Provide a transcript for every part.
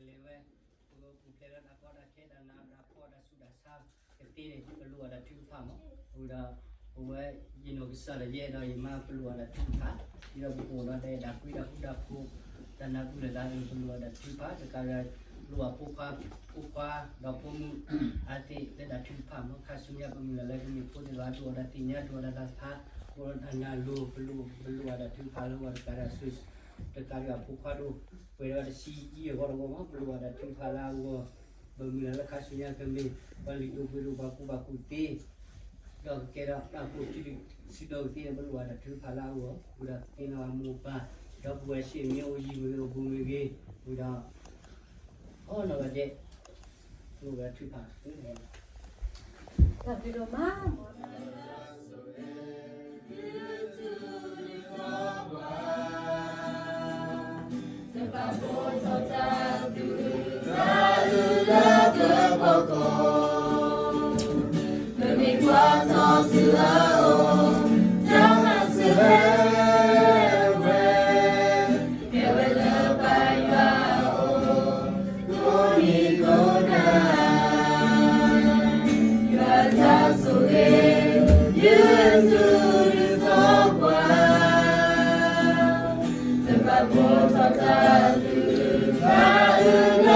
လဲၤဝဲ, ပကပူၤဖျဲးလၢတၢ်ကီတၢ်ခဲတၢ်နးတၢ်ဖှီၣ်တၢ်ဆူးတၢ်ဆါကသ့န့ၣ် ပလိၣ်ဘၣ်တၢ်ထုကဖၣ်မး. အဃိဒီး ပဝဲယနီၢ်ကစၢ်ဒီးယဲဒီးယမါ ပလိၣ်ဘၣ်တၢ်ထုကဖၣ်, ဒ်သိးပကအိၣ်ဒီးတၢ်အဲၣ်တၢ်ကွံတၢ်ဃူတၢ်ဖိး တၢ်နၢ်ပၢၢ်လိာ်သးအံၤ ပလိၣ်ဘၣ်တၢ်ထုကဖၣ်, တကးဒံး လိၣ်ဘၣ်ဖိခွါ, ဖိခွါဒီးဖိမုၣ် အါသ့ၣ်လၢတၢ်ထုကဖၣ်မး. ခါဆူညါပမုၢ်လၢ်လၢကမ့ၢ်ဖိသ့ၣ်တဖၣ် ဒိၣ်အီၤဒီးသ့ၣ်ညါ ဒိၣ်အီၤဒီးတၢ်သ့ၣ်ညါ ဒိၣ်အီၤဒီးတၢ်သး, ဒိၣ်အီၤဒီးတၢ်နၢ်လိၤ ပလိၣ်, ပလိၣ်ဘၣ်တၢ်ထုကဖၣ်လၢအဂီၢ်တကးဒံး အဆၢ တကးဒံးအဖိခွါဒိၣ်ပှဲၤဒီးတဆံအံၤအဂီၢ်တဂီၢ်မး ပလိၣ်ဘၣ်တၢ်ထုကဖၣ်လၢအဂီၢ်, ပမုၢ်လၢ်လၢခါဆူညါကမ့ၢ် ပှၤလုၢ်ဒိၣ်ပှ့ၤဒိၣ် ပှၤကူၣ်ဘၣ်ကူၣ်သ့ ဒီးကကဲထီၣ်တၢ်အိၣ်ဖှိၣ်စုဒုၣ်စုတီၤကသ့န့ၣ် ပလိၣ်ဘၣ်တၢ်ထုကဖၣ်လၢအဂီၢ်, ဝံၤဒီးကကဲထီၣ်အမိၢ်အပၢ် ဒီပုၢ်ဝဲၢ်ဆံးမ့ၢ်အိၣ်ယံၤမ့ၢ်ဂ့ၤအိၣ်ဘူးမ့ၢ်ဂ့ၤ, ဝံၤဒီး အီၣ်နီၢ်ဂၤဒဲး လိၣ်ဘၣ်တၢ်ထုကဖၣ် တၢ်ဘျုးဒိၣ်မး တၢ်အုၣ်လၢပကီၢ်, ပမ့ၢ်ကွၢ်ထီၣ်ဆူအအိၣ်, တၢ်မၤစၢၤဟဲဝဲ, ကဲဝဲလၢပၢ်ယွၤအအိၣ် ကိးနံၤကိးနၤ, ယွၤတၢ်ဆိၣ်ဂ့ၤ ယုၢ်ဆူဒုးသီပှၤ, တဘၣ်ပိာ်ထီၣ်တၢ်အုၣ် တၢ်အုၣ်လၢ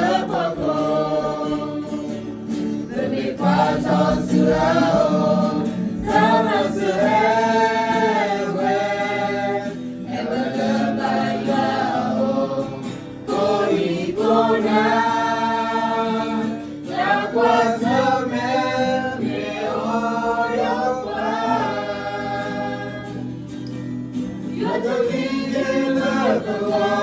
ပကီၢ်, ပမ့ၢ်ကွၢ်ထီၣ်ဆူအအိၣ်, တၢ်မၤစၢၤဟဲဝဲ, ဟဲဝဲလၢပၢ်ယွၤအအိၣ် ကိးနံၤကိးနၤ, တၢ်ကွၢ်ဆၢၣ်မဲာ်မ့ၢ်အိၣ်ဒီးပှၤ, ယွၤတမံၤဒ်လၢပ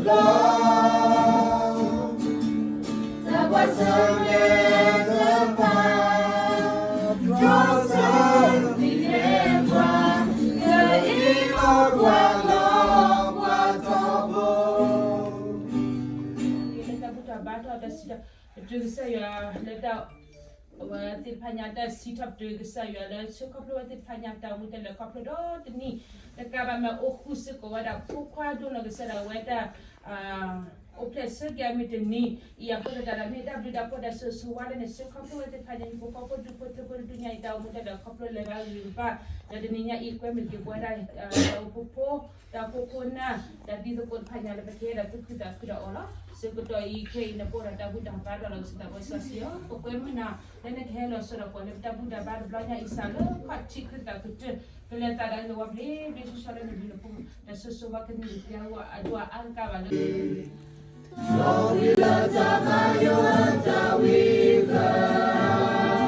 ဂီၢ်ဒီးတဘျီ, တၢ်ကွၢ်ဆၢၣ်မဲာ်တဖၣ် တြီဆၢဝံၤန့ၢ်ပှၤ, ယအံၤလီၤပှၤလီၤပှၤထီဘိ လၢတၢ်ဘူၣ်တၢ်ဘါထီၣ်တၢ်စံးထီၣ်ပတြၢၤကစၢ်ယွၤလၢတၢ် အဝဲသ့ၣ်တဖၣ်ညါတၢ်စံးထီၣ်ပတြၢၤကစၢ်ယွၤလၢဆၢခီဖျိဝဲသ့ၣ်တဖၣ်ညါတၢ်အိၣ်မူတၢ်လဲၤခီဖျိဒီတနံၣ်, တကးဘၣ်မ့ၢ်အိၣ်ဃုာ်စ့ၢ်ကီးဝဲဒၣ်ဖိခွါဒိၣ်နီၢ်ကစၢ်ဒၣ်ဝဲတၢ် အိၣ်ဖျဲၣ်ဆၢက့ၤအမုၢ်တနံၤအံၤအဃိသတးဒီး မ့ၢ်တၢ်ဘျုးတၢ်ဖှိၣ်တၢ်ဆိၣ်ဂ့ၤဆိၣ်ဝါလၢနဆၢခီဖျိဝဲသ့ၣ်တဖၣ်ညါ ဟံၣ်ဖိဃီဖိဒူဖိထၢဖိတဒူညါအံၤ တၢ်အိၣ်မူတၢ်လဲၤခီဖျိလၢၤဘၣ်ဂ့ၤဂ့ၤဘၣ်, ဒီးတနံၤညါအံၤ ကွဲမုာ်က့ၤပဝဲဒၣ် တၢ်အိၣ်ဖှိၣ်ဖိ တၢ်အိၣ်ဖှိၣ်ဖိနၢ် တၢ်ဒ်သိးကိးတဖၣ်ညါလၢပကဟဲဒီးသူၣ်ခုသးခုဒီးအီၤလီၤ. ဆၢကတီၢ်အံၤခဲအံၤ နပအိၣ်ဒီးတၢ်ဘူၣ်တၢ်ဘါဒီးလီၤကစၢ်တၢ်ပၢဆှၢစ့ၢ်ကီး ပကွဲမုာ်နၤ လၢနကဟဲလီၤစိၤဒီးပှၤလၢပတၢ်ဘူၣ်တၢ်ဘါတဘျီညါအံၤစးလၢခီၣ်ထံးခရံာ်သးကတၢၢ် ပလဲၤသးဒီးနဝၤဘျ့ဘျ့ဆှီဆှီလၢနဘျုးနဖှိၣ် တၢ်ဆိၣ်ဂ့ၤဆိၣ်ဝါကန့ၢ်က့ၤပှၤအဒိၣ်အါတကးဘၣ်လၢ လီၤဝံၤလၢတၢ်ဘါယွၤတၢ်ဝံဃာ်,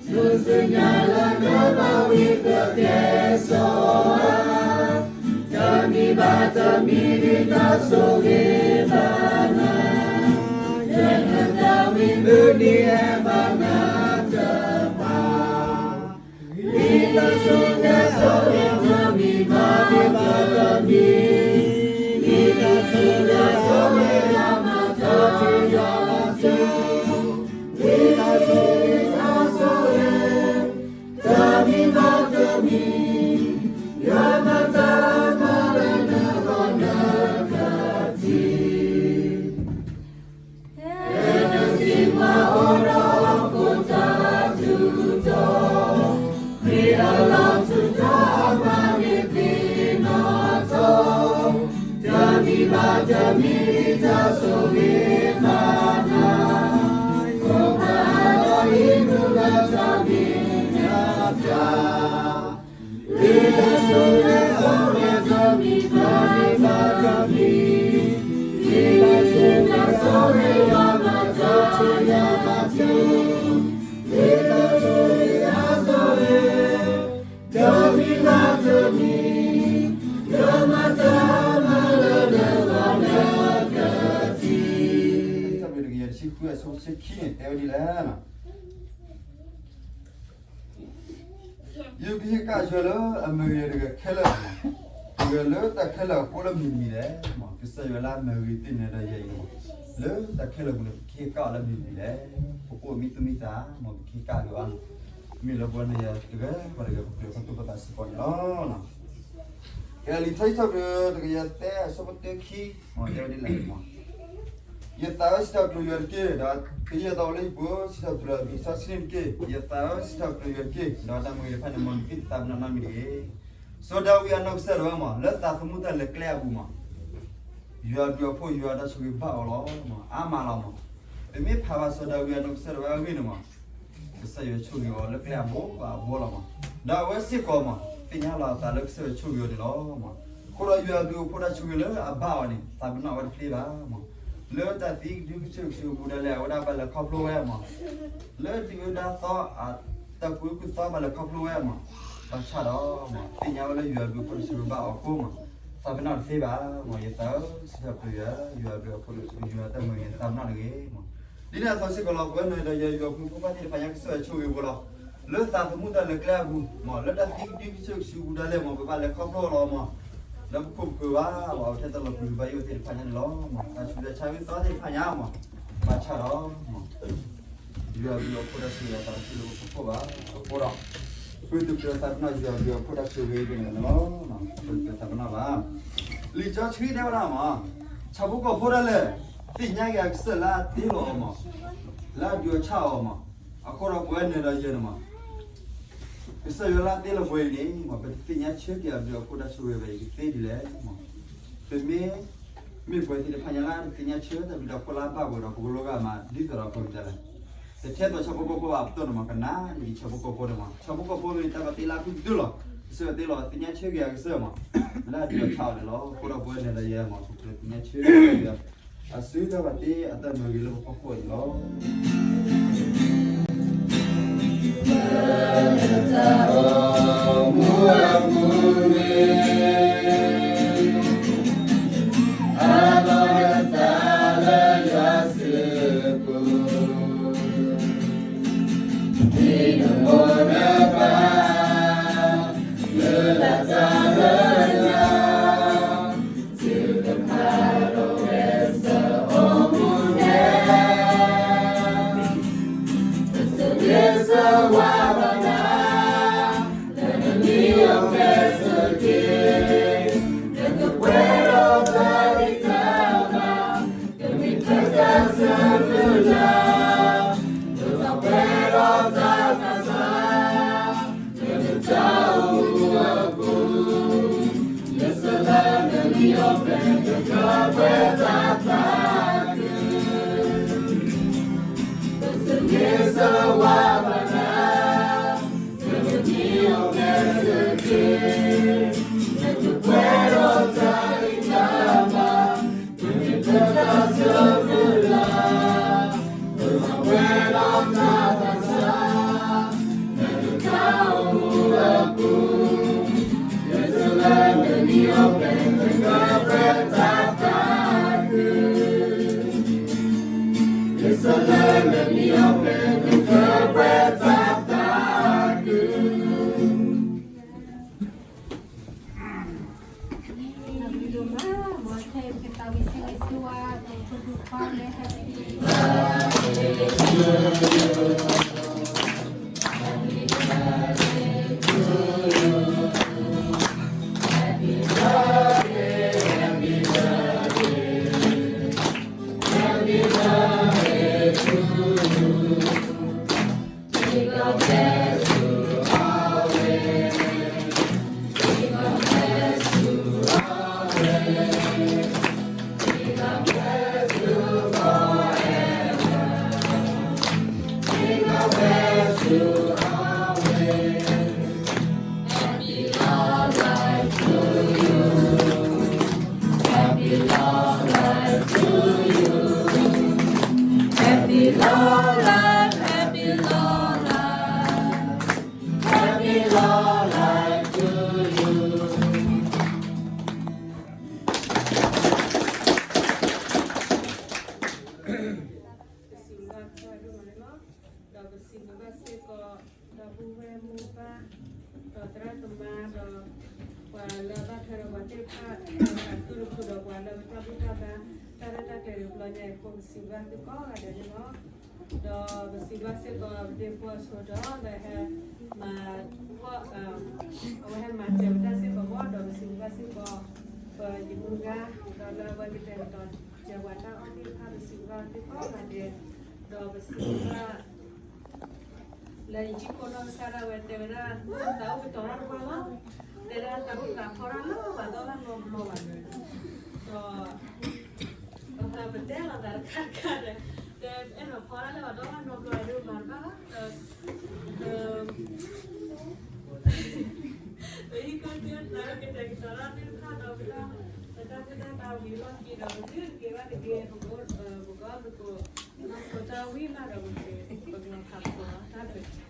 ထူၣ်စုညါလၢနဘၣ်ဝံၤကကဲစိာ်, တမံၤဘၣ်တမံၤဒ်တၢ်ဆိၣ်ဂ့ၤဘၣ်နၤ, လၢနတၢ်မံမုၢ်နံၤဟဲဘၣ်နၤတဖၣ် လံာ်တၢ်ဆိၣ်ဂ့ၤဆိၣ်ဝါတမံၤဘၣ်တမံၤ, လံာ်တၢ်ဆိၣ်ဂ့ၤဆိၣ်ဝါတမံၤဘၣ်တမံၤ, လံာ်တၢ်ဆိၣ်ဂ့ၤဆိၣ်ဝါတမံၤဘၣ်တမံၤ, ယွၤမၤတၢ်မၤလၢနဂီၢ်နကထံၣ် ခရံာ်အလီၢ်ထူးထီၣ်အမၤန့ၢ်သ့ၣ်နီၣ်ထီၣ်, တမံၤဘၣ်တမံၤတၢ်ဆိၣ်ဂ့ၤဘၣ်နၤ, ခိၣ်နၢ်အလီၢ်ဟံးမူလၢတၢ်မံၤနၢ်တၢ် တၢ်ဘျုးတကယၤတဆံဃုအဆၢဖိတဆံခံန့ၣ် တဲဝဲဒ်လဲၣ် ယကဟ့ၣ်က့ၤယွၤလၢအမ့ၢ်ဂ့ၤတဂၤခဲလၢာ်, ဂ့ၤလၢတၢ်ခဲလၢာ်အဃိလၢမ့ၢ်မံၤလဲၣ်, ကစၢ်ယွၤလၢအမ့ၢ်ဂ့ၤသ့ၣ်န့ၣ်ဒီးယဲအံၤ, လၢတၢ်ခဲလၢာ်အပူၤန့ၣ် ပကဟ့ၣ်က့ၤအီၤလၢမ့ၢ်မံၤလဲၣ်, ပကအိၣ်မံသူၣ်မံသး, မ်ပကဟ့ၣ်က့ၤအီၤန့ၣ်, မ့ၢ်လၢပဝဲနၤယၤတဂၤဘၣ်တဂၤ ပကြၢးပာ်သူၣ်ပာ်သးစ့ၢ်ကီးန့ၣ်လီၤ. ကဲလံာ်ထါစံးထီၣ်ပတြၢၤတကယၤသၢအဆၢဖိတၢခံ, တဲဝဲဒ်လဲၣ်, ယသးဧၢ စံးထီၣ်ပတြၢၤယွၤတက့ၢ်, ဒီးကယဲၢ်သီဝဲလၢယပူၤဧၢ, စံးထီၣ်ပတြၢၤလံာ်စီဆှံန့ၣ်တက့ၢ်. ယသးဧၢ စံးထီၣ်ပတြၢၤယွၤတက့ၢ်, ဒီးတၢ်မုၢ်ဂ့ၤတဖၣ်န့ၣ် မ်နသ့ၣ်တသးပ့ၤနီၣ်နီတမံၤတဂ့ၤ. စီၤဒၤဝံးအနီၢ်ကစၢ်ဒၣ်ဝဲမး လၢသးသမူတၢ်လဲၤကျဲအပူၤမး ယွၤအဘျုးအဖှိၣ် ယွၤတၢ်ဆိၣ်ဂ့ၤဘၣ်အီၤလီၤ. အါမးလီၤမး. ပမ့ၢ်ဖးဘၣ်စီၤဒၤဝံးအနီၢ်ကစၢ်ဒၣ်ဝဲအဂ့ၢ်န့ၣ်မး ကစၢ်ယွၤဆိၣ်ဂ့ၤအီၤလၢကျဲအဘိဘၣ်အဘိလီၤမး. ဒီးအဝဲစ့ၢ်ကီးမး သ့ၣ်ညါလီၤအသးလၢကစၢ်ယွၤဆိၣ်ဂ့ၤအီၤန့ၣ်လီၤမး. အဃိဒီးယွၤအဘျုးအဖှိၣ်တၢ်ဆိၣ်ဂ့ၤလၢအဘၣ်အီၤန့ၣ် သးပ့ၤနီၣ်ဝဲတသ့ဘၣ်မး. လၢတၢ်သံကဒုကဆၢကဆူးအပူၤဒၣ်လဲာ် အဝဲဒၣ်ဘၣ်လဲၤခီဖျိဝဲမး လၢဒုၣ်ဒါသီ တၢ်ကူကူၣ်သီဘၣ်လဲၤခီဖျိဝဲမး. ဘၣ်ဆၣ်ဒီး သ့ၣ်ညါဝဲလၢယွၤအဘျုးအဖှိၣ်တၢ်ဆိၣ်ဂ့ၤဘၣ်အီၤအဃိမး သးပ့ၤနီၣ်တသ့ဘၣ်မး. ယသးဧၢ စံးထီၣ်ပတြၢၤယွၤ, ယွၤအဘျုးအဖှိၣ် ယွၤတၢ်မုၢ်ဂ့ၤန့ၣ် သးပ့ၤနီၣ်တဂ့ၤမး. ဒ်န့ၣ်အသိးစ့ၢ်ကီးလီၤ ပဝဲနၤဒီးယွၤ ယွၤဖိမုၣ်ဖိခွါသ့ၣ်တဖၣ်ညါ ကစၢ်ယွၤဆိၣ်ဂ့ၤဝဲလီၤ. လၢသးသမူတၢ်လဲၤကျဲအပူၤမး လၢတၢ်သံကဒုကဆၢကဆူးအပူၤဒၣ်လဲာ်မး ပဘၣ်လဲၤခီဖျိလီၤမး. လၢပခိၣ်ပဃၢၤဘၣ်လီၤ အဝဲထဲတၢ်လီၤပျံၤဘၣ်ယိၣ်သ့ၣ်တဖၣ်ညါန့ၣ်လီၤမး. တၢ်ဆူးတၢ်ဆါဂ့ၤသီသ့ၣ်တဖၣ်ညါမး ဘၣ်ဆၣ်ဒီး ယွၤအဘျုးအဖှိၣ်တၢ်ဆိၣ်ဂ့ၤအသးတဖၣ်လၢပဖီခိၣ်ဘၣ်အဃိဒီး ပတုၤပတြၢၤသးပ့ၤနီၣ်ယွၤအဘျုးအဖှိၣ်တၢ်ဆိၣ်ဂ့ၤဒ်န့ၣ်လီၤ. ပတုၤပတြၢၤသးပ့ၤနီၣ်ဘၣ်. လံာ်စီဆှံတဲဝဲဒၣ်မး ဆၣ်ဖိကီၢ်ဖိဒၣ်လဲာ် သ့ၣ်ညါက့ၤအကစၢ်လၢအတ့လီၤအီၤမး လၢအဒုးအီၣ်ဆၣ်အီၤမး. အဃိဒီးပဝဲနၤဒီးယွၤန့ၣ်မး ကစၢ်ယွၤလၢအတ့လီၤပှၤအံၤန့ၣ်မး ပတသ့ၣ်ညါဆၢက့ၤအဘျုးအဖှိၣ်တၢ်ဆိၣ်ဂ့ၤဘၣ်အံၤ ကသ့ဒ်လဲၣ်မး. ပမ့ၢ် မ့ၢ်ပှၤသ့ၣ်တဖၣ်ညါလၢတသ့ၣ်ညါဆၢတၢ်ဘျုးတၢ်ဖှိၣ်လၢအဘၣ်ပှၤဒီး ပကလိဂၤမး ဒ်သိးဒီးပကတဲလဲၣ် တထဲသိးဆၣ်ဖိကီၢ်ဖိဘၣ်အပတီၢ်န့ၣ်မး ကနၣ်ဒ်ဆၣ်ဖိကီၢ်ဖိန့ၣ်မး. ဆၣ်ဖိကီၢ်ဖိမ့ၢ်တၢ်ဘၣ်တ့လၢအဖုၣ်ကတၢၢ်လီၤ. ကစၢ်ယွၤတ့လီၤသ့ၣ်ညါဆၢက့ၤအကစၢ်မး လၢအဒုးအီၣ်ဆၣ်အီၤန့ၣ်လီၤ. အဃိဒီးပဝဲနၤဒီးယွၤမး ပကသ့ၣ်ညါဆၢက့ၤ အစုတၢ်ဘၣ်တ့အတၢ်မုၢ်ဂ့ၤလၢပဖီခိၣ်န့ၣ်လီၤ. ပစံးဘျုးဘၣ်ကစၢ်ဒိၣ်မးန့ၣ်လီၤ. ဒီးပစံးဘျုးဘၣ်စ့ၢ်ကီး ဒီပုၢ်ဝဲၢ်မိၢ်ပၢ် ဒီးသရၣ်သမါ ဒီး ပှၤလၢအဘၣ်ထွဲဒီးပှၤသ့ၣ်တဖၣ် ဒီးပှၤသူၣ်တခူဒီးပှၤလၢပတၢ်ဘူၣ်တၢ်ဘါ တၢ်ရဲၣ်တၢ်ကျဲၤန့ၣ် ပျီညါအံၤအဃိ ပစံးဘျုးဘၣ်သုကိးဂၤဒဲးန့ၣ်လီၤ. ဒီးပစံးဘျုးဘၣ်စ့ၢ်ကီး ပဒ့ဖိအဆိဒီး လၢဟဲမၤ အဝဲဟဲမၤစၢၤပတၢ်စ့ၢ်ကီးဘၣ် ဒီးပစံးဘျုးဘၣ်စ့ၢ်ကီး ပယမုၢ်ဂၤ ဒီးလၢအဝဲကတဲာ်ကတီၤစၢၤ ပှၤတၢ်အီၣ်သ့ၣ်တဖၣ် ပစံးဘျုးဘၣ်သုကိးဂၤဒဲး, ဒီးပစံးဘျုးဘၣ် လၢယဟံၣ်ဖိနီၢ်ကစၢ်ဒၣ်ဝဲတဲဝဲဒၣ် သးအိၣ်ကတီၤတၢ်တပှၢ်လီၤ, တဲဒၣ်သးအိၣ်သးဖီတၢ်လၢပှၤဒီဘၣ်နီတဘျီဘၣ်န့ၣ်, ဒီး ပတဲလီၤသးတခါတခါဒီး တဲအဲၣ်ဒိးဖီတၢ်လၢပှၤဒီဘၣ်နီတဘျီဒီးမၤတဘၣ်ဘၣ်ဒီး ပဟံၣ်ခိၣ်သ့ၣ်တဖၣ်ကတဲာ်ကတီၤတၢ်သ့ၣ်တဖၣ်ဒီး ပတၢ် ပတၢ်သးဝံၤလီၢ်ခံဒီး ပသုတက့ၤဘၣ်တက့ၢ် ပက ပကအီၣ်သကိး နီၢ်ခိတၢ်ဝံၤမးဒီး ပက ပကလီၤဖးသကိးလီၤ တၢ်ဘျုး